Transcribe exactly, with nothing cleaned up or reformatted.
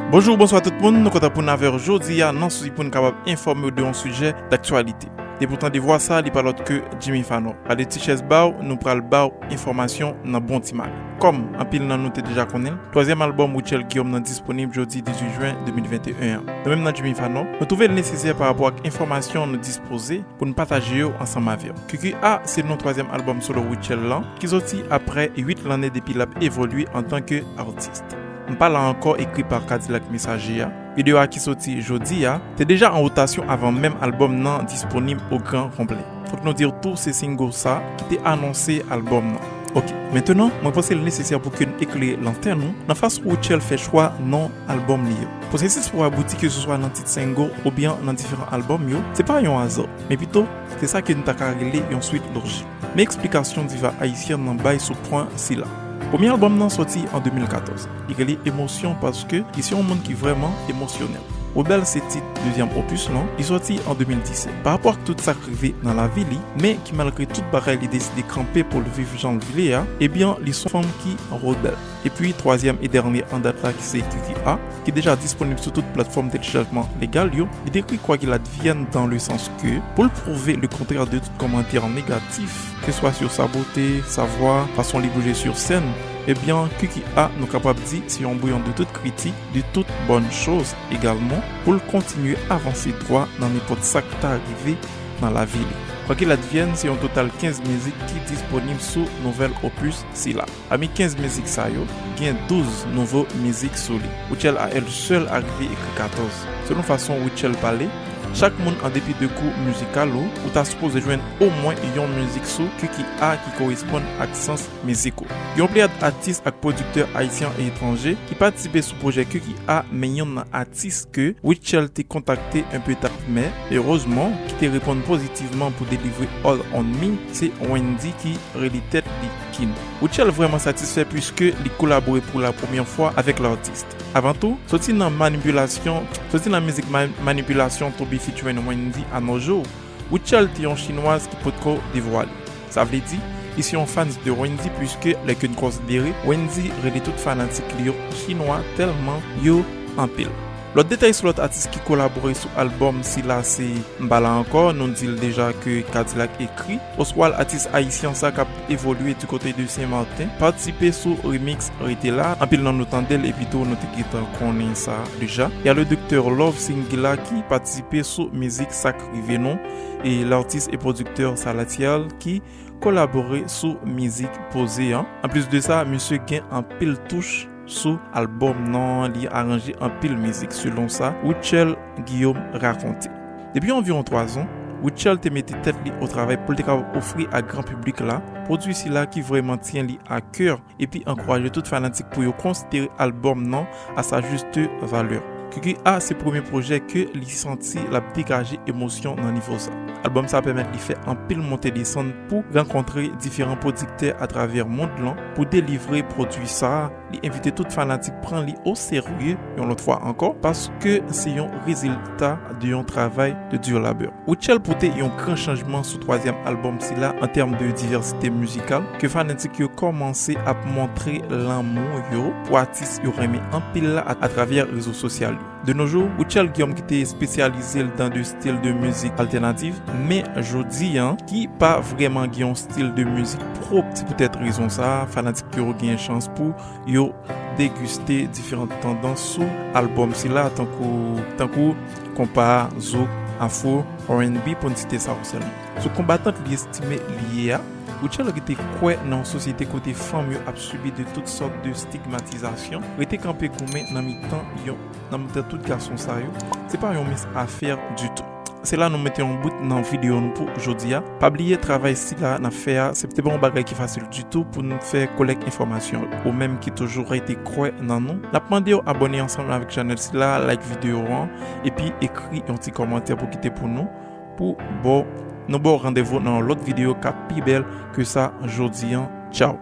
Bonjou, bonswa tout moun, nou kontan pou n avè w jodi a nan sousi pou n kapab enfòme w de yon sijè daktyalite. Depi w tande vwa sa, li pa lòt ke Jimmy Fanò. Pale ti chèz ba w, nou pral ba w enfòmasyon nan bon ti mal. Kòm anpil nan nou te deja konnen l, twazyèm albòm Rutshelle Guillaume nan disponib jodi dizuit jen de mil venteyen an. Nou menm nan Jimmy Fanò, nou twouve l nesesè pa rapò ak enfòmasyon nou dispoze pou n pataje yo ansanm avè w. Q Q A se non twazyèm albòm solo Rutshelle lan, ki soti aprè uit lanne depi l ap evolye antanke atis. M pa la ankò, ekri pa Kadilak Mesaje a. Videyo a ki soti jodi a te deja an wotasyon avan menm albòm nan disponib o gran konplè. Fòk nou di w tou se single sa ki te anonse albòm nan. Ok, mentenan, mwen panse l nesesè pou ke n eklere lantèn nou nan fason Rutshelle fè chwa non albòm li yo. Pwosesis pou abouti keseswa nan tit single oubyen nan diferan albòm yo, se pa yon aza, men pito, se sa ke n ta ka rele yon swit lojik. Men eksplikasyon diva ayisyèn nan bay sou pwen sila. Premye albòm nan soti an de mil katòz. Li rele Emosyon paske li se yon moun ki vrèman emosyonèl. Rebèl se tit dezyèm opis lan, li soti an de mil disèt. Pa rapò ak tout sa k rive nan lavi li, men ki malgre tout bagay li deside kanpe pou l viv jan l vle a, ebyen, li se yon fanm ki rebèl. Epi, twazyèm e dènye an dat la ki se Q Q A, ki deja disponib sou tout platfòm telechajman legal yo, li dekri Quoi qu'il advienne dans le sens que, pou l pwouve le contraire de tout commentaire négatif, que ce soit sur sa beauté, sa voix, façon li bouje sur scène, ebyen, Q Q A, nou kapab di, se yon bouyon de tout kritik, de tout bòn choz egalman, pou l kontinye avanse dwa nan nenpòt sa k ta rive nan lavi li. Quoi qu'il advienne, se yon total kenz mizik ki disponib sou nouvèl opis sila. Pami kenz mizik sa yo, gen douz nouvo mizik sou li. Rutshelle à elle seule arive ekri katòz. Selon fason Rutshelle pale, chak moun an depi de gou mizikal ou, ou ta sipoze jwenn omwen yon mizik sou Q Q A ki koresponn ak sans mizik ou. Yon pleyad atis ak pwodiktè ayisyen e etranje ki patisipe sou pwojè Q Q A, men yonn nan atis ke Rutshelle te kontakte enpe ta, men, erezman, ki te reponn pozitivman pou delivre All on Me, se Wendy ki rele tèt li Kin. Rutshelle vrèman satisfè piske li kolabore pou la premyè fwa avèk latis. Avan tou, soti nan manipilasyon, soti nan mizik ma-, manipilasyon To Be featuring Wendy a nos jours, Rutshelle te yon chinwaz ki potko devwale. Sa vle di, li se yon fans de Wendy piske lè ke n konsidere, Wendy rele tout fanatik li yo chinwa tèlman yo anpil. Lòt detay sou lòt atis ki kolabore sou albòm sila se, m pa la ankò, nou di l deja ke Kadilak ekri, oswa l atis ayisyen sa k ap evolye di kote de Sen Maten, patisipe sou remix Rete La, anpil nan nou tande l epi tou nou te gentan konnen sa deja. Y a le Doktè Love Singila ki patisipe sou mizik Sa k Rive Nou, e latis e pwodiktè Salatiel ki kolabore sou mizik Poze an. Anplis de sa, misye gen anpil touch sou albòm nan, li aranje anpil mizik selon sa Rutshelle Guillaume rakonte. Depi anviwon twa zan, Rutshelle te mete tèt li o travay pou l te kapab ofri a gran piblik la pwodui sila ki vrèman tyen li a kè epi ankouraje tout fanatik pou yo konsidere albòm nan a sa juste valè. Q Q A se premye pwojè ke li santi l ap degaje emosyon nan nivo sa. Albòm sa pèmèt li fè anpil monte desann pou rankontre diferan pwodiktè atravè mond lan pou delivre pwodui sa. Li envite tout fanatik pran li o serye yon lòt fwa ankò, paske se yon rezilta de yon travay de dur labeur. Rutshelle pote yon gran chanjman sou twazyèm albòm sila an tèm de divèsite mizikal, ke fanatik yo kòmanse ap montre lanmou yo pou atis yo renmen anpil la a, atravè rezo sosyal yo. De nos jours, Rutshelle Guillaume ki te espesyalize l dan de stil de mizik altènatif, men jodi an, ki pa vrèman gen yon stil de mizik pwòp, se poutèt rezon sa, fanatik yo gen chans pou yo degiste diferan tandans sou albòm sila, tankou, tankou konpa, zouk, afro, R and B, pou n site sa yo sèlman. Sou konbatant li estime li ye a, Rutshelle rete kwè nan yon sosyete kote fanm yo ap sibi de tout sòt de stigmatizasyon, rete kanpe goumen nan mitan yon, nan mitan tout gason sa yo, se pa yon mens afè ditou. Se la nou mete yon bout nan videyo nou pou jodi a. Pa bliye travay sila n ap fè a, se te pa yon bagay ki fasil ditou pou n fè kolèk enfòmasyon. Ou menm ki toujou rete kwè nan nou, n ap mande w abòne ansanm avèk chanèl sila, like videyo an, epi ekri yon ti kòmantè pou kite pou nou, pou ba w, nou ba w randevou nan yon lòt videyo k ap pi bèl ke sa jodi an. Tchaw!